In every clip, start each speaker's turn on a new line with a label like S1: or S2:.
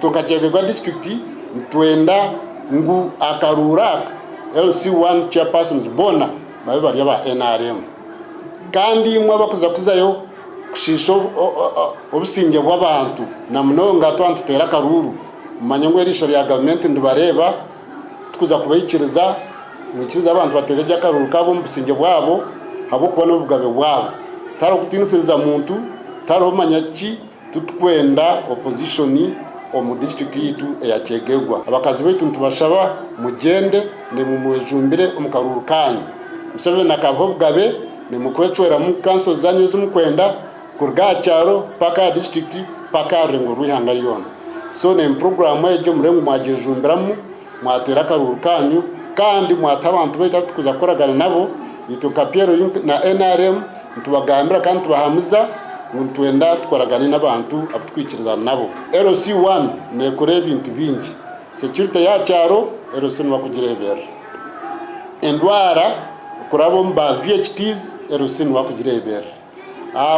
S1: Itwe nka Kyegegwa disiturikiti nitwenda ngu akaruuru aka LC1 chairpersons boona babe bari aba nrm. Kandi imwe abakuza kuzayo kushiisha obusingye bw'abantu na munonga twaba nituteera akaruuru, mumanye ngu eriisho rya gavumenti niribareeba, tikuza kubaikiriza, mwikirize abantu bateere gye akaruuru kaabo omu busingye bwabo ahabw'okuba n'obugabe bwabo. Tihariho kutiinisiriza muntu, tihariho manya ki, titukwenda opposition omu disiturikiti yaitu eya Kyegegwa. Abakazi baitu nitubashaba mugyende naimwe mwejumbire omu karuuru kaanyu. Museveni akabaha obugabe naimwe kwecweramu kanso zaanyu ezi mukwenda kuruga aha kyaro paka aha disiturikiti paka aha rurengo rw'eihanga ryona. So naimwe puroguraamu egyo mureebe ngu mwagyejumbiramu mwateera akaruuru kaanyu kandi mwata abantu baitu abu turikuza kukoragana nabo itwe nka PLU na nrm nitubagambira kandi nitubahamiza ngu nitwenda tukoragane n'abantu abu turikwikirizana nabo. LC one neekora ebintu bingi, security y'aha kyaro LC nibo barikugireeberera, endwara kuraba omu ba VHTs LC nibo barikugireeberera.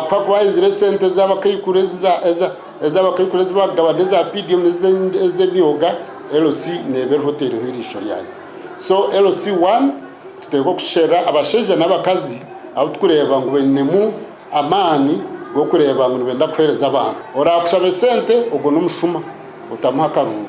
S1: Ku hakuba haizire esente ez'abakaikuru ez'abakaikuru ezi bakugaba n'eza PDM n'ez'emyoga, LC neeba eriho otaireho eriisho ryayo. So LC one tuteekwa kusherura abashaija n'abakazi abu turikureeba ngu bainemu amaani g'okureeba ngu nibenda kuheereza abantu. Oraakushaba esente ogwo n'omushuma otamuha akaruuru.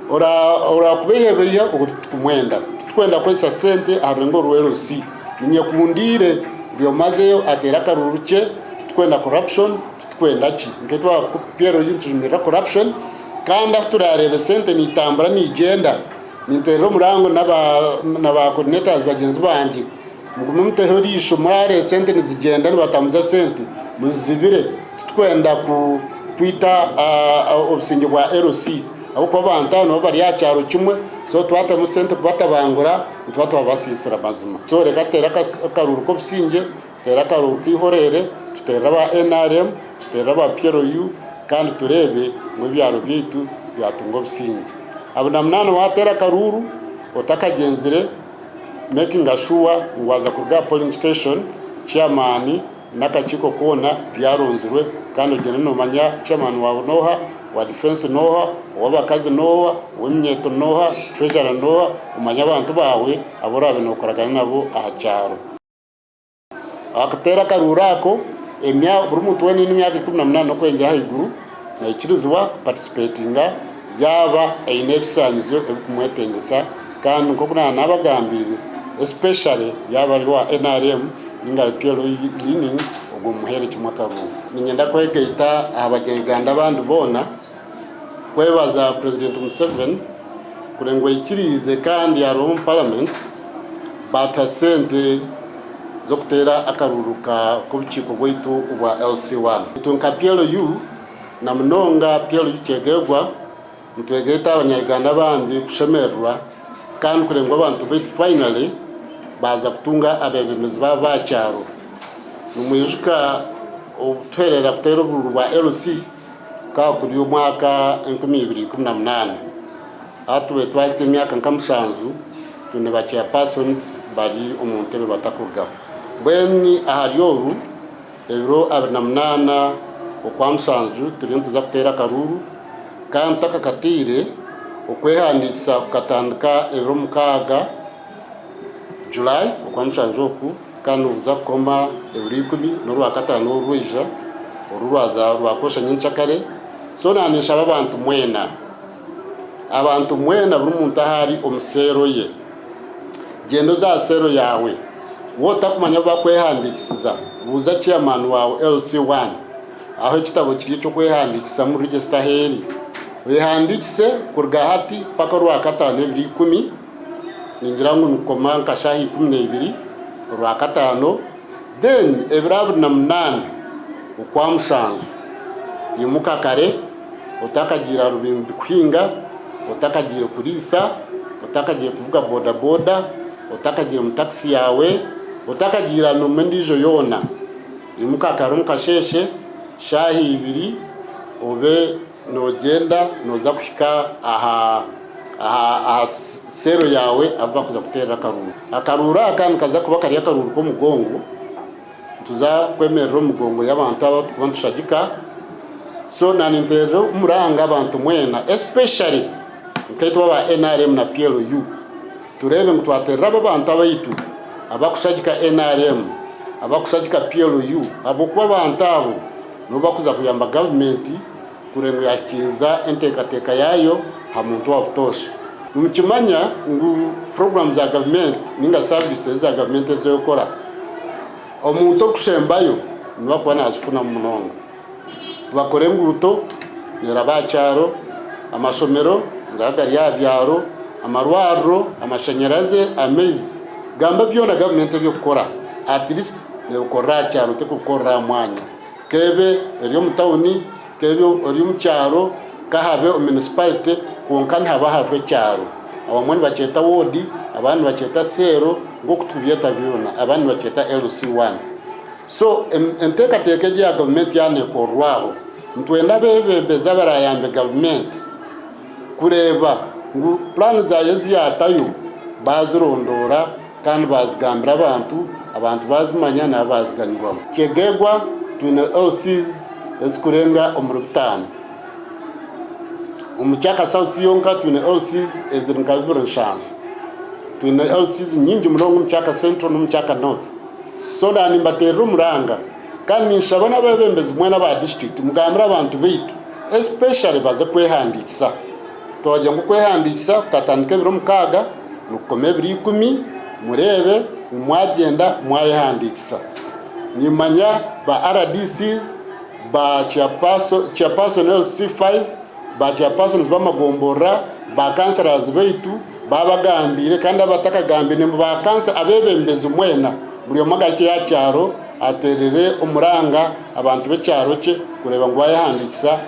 S1: Oraakubeihabeiha ogwo titukumwenda. Titukwenda kukozesa sente aha rurengo rwa LC. Ninyekundiire buri omwe azeyo ateere akaruuru kye, titukwenda corruption, titukwenda ki. Nka itwe aba PLU nitujumirira corruption kandi ahu turaareebe sente niitambura niigyenda, ninteerera omurango na ba coordinators bagyenzi bangye, mugume muteho eriisho murareeba sente nizigyenda nibatambuza sente muzizibire. Titukwenda kwita obusingye bwa LC ahabw'okuba abantu aba nibaba bari aha kyaro kimwe, so twatamu sente kubatabangura, Nituba twabasiisira mazima. So reka tuteere akaruuru k'obusingye, tuteere akaruuru k'eihoreere, tuteerere aba nrm, tuteerere aba PLU kandi tureebe ngu ebyaro byaitu byatunga obusingye. Abunamunaana waateera akaruuru otakagyenzire makinga sure ngu waaza kuruga aha polling station, chairman n'akakiiko koona byaronzirwe kandi ogyende noomanya chairman waawe n'oha, owa defence n'oha, ow'abakazi n'oha, ow'eminyeeto n'oha, treasurer n'oha, omanye abantu baawe abu oraabe nookoragana nabo aha kyaro. Okuteera akaruuru ako, buri muntu weena oine emyaka 18 n'okwongyera ahaiguru naikirizibwa kuparticipatinga yaaba aine ebisaanizo ebirikumwetengyesa kandi nk'oku naaba naabagambiire especially yaaba ari owa nrm ninga ari PLU leaning ogwo mumuheere kimwe akaruuru. Niinyenda kwegaita aha Banyayuganda abandi boona kwebaza Purezidenti Museveni kureba ngu aikiriize kandi yaruga omu paramenti baatuha sente z'okuteera akaruuru k'obukiiko bwaitu obwa LC1. Itwe nka PLU na munonga PLU Kyegegwa nitwegaita aha banyayuganda abandi kushemererwa kandi kureba ngu abantu baitu finally baaza kutunga abeebembezi baabo aha kyaro. Nimwijuka obutuheerera kuteera oburuuru bwa LC kukaba kuri omwaka 2018. Hati tube twahitsya emyaka nka mushanju twine ba chairpersons bari omu ntebe batakurugaho. Mbwenu ahari oru ebiro 28 Okwamushanju turiyo nituza kuteera akaruuru kandi tutakakateire okwehandiikisa kukatandika ebiro 6 July Okwamushanju oku kandi nikuza kukoma ebiro ikumi n'Orwakataano orurwaija oru rwaza rwakwosha nyenkyakare. So naninshaba abantu mwena. Abantu mwena buri muntu ahu ari omu seero ye, gyenda oze aha seero yaawe. Waaba otakumanya ahu barikwehandiikisiza, buuza chairman waawe LC1 ahu ekitabo kiri eky'okwehandiikisamu, register ahu eri. Oyehandiikise kuruga hati mpaka Orwakataano ebiro ikumi, ningira ngu nikukoma nka shaaha 12 Orwakataano, then ebiro 28 Okwamushanju, imuka kare. Otakagiire aha rubimbi kuhinga, otakagiire kuriisa, otakagiire kuvuga bodaboda, otakagiire omu takisi yaawe, otakagiire aha mirimo endiijo yoona, imuka kare omu kasheeshe shaaha ibiri obe noogyenda nooza kuhika aha aha seero yaawe ahu barikuza kuteerera akaruuru. Akaruuru aka nikaza kuba kari akaruuru k'omugongo. Nituza kwemerera omu migongo y'abantu aba abu turikuba nitushagika. So naninterera omuranga abantu mwena especially nkaitwe aba nrm na PLU tureebe ngu twaterera abo abantu abaitu abakushagika nrm, abakushagika PLU ahabw'okuba abantu abo nibo bakuza kuyamba gavumenti kureeba ngu yahikiriza enteekateeka yaayo aha muntu owa butoosha. Nimukimanya ngu puroguraamu za gavumenti ninga services za gavumenti ezi orikukora, omuntu orikushembayo niwe arikuba nazifunamu munonga. Nibakora enguuto neeraba aha kyaro, amashomero ngaya gari aha byaro, amarwariro, amashanyarazi, amaizi, gamba byona gavumenti ebi erikukora at least neebikorera aha kyaro terikubikorera aha mwanya. K'ebe eri omu tawuni, k'ebe eri omu kyaro, k'ahabe omu munisiparite kwonka nihaba hariho ekyaro. Abamwe nibakyeta woodi, abandi nibakyeta seero nk'oku turikubyeta byona, abandi nibakyeta LC1. So enteekateeka egi eya gavumenti yaaba neekorerwa aho, nitwenda abeebembezi abaraayambe gavumenti kureeba ngu puraani zaayo ezi yaatayo baazirondoora kandi baazigambira abantu, abantu baazimanya nabo baaziganyirwamu. Kyegegwa twine LCs ezikurenga omuri butaano. Omu Kyaka South yonka twine LCs eziri nka 27. Twine LCs nyingi munonga omu Kyaka Central n'omu Kyaka North. So naaba nimbateerera omuranga kandi ninshaba n'abeebembezi mwena aba disiturikiti mugambire abantu baitu especially baze kwehandiikisa. Twagira ngu okwehandiikisa kukatandika ebiro mukaaga nikukoma ebiro ikumi mureebe ngu mwagyenda mwayehandiikisa. Nimanya ba RDCs, ba chairperson LC5, ba chairpersons b'amagomborora, ba councillors baitu baabagambiire kandi abatakagambiire nimwe ba councillor abeebembezi mwena buri omwe agarukye aha kyaro ateerere omuranga abantu b'ekyaro kye kureeba ngu baayehandiikisa.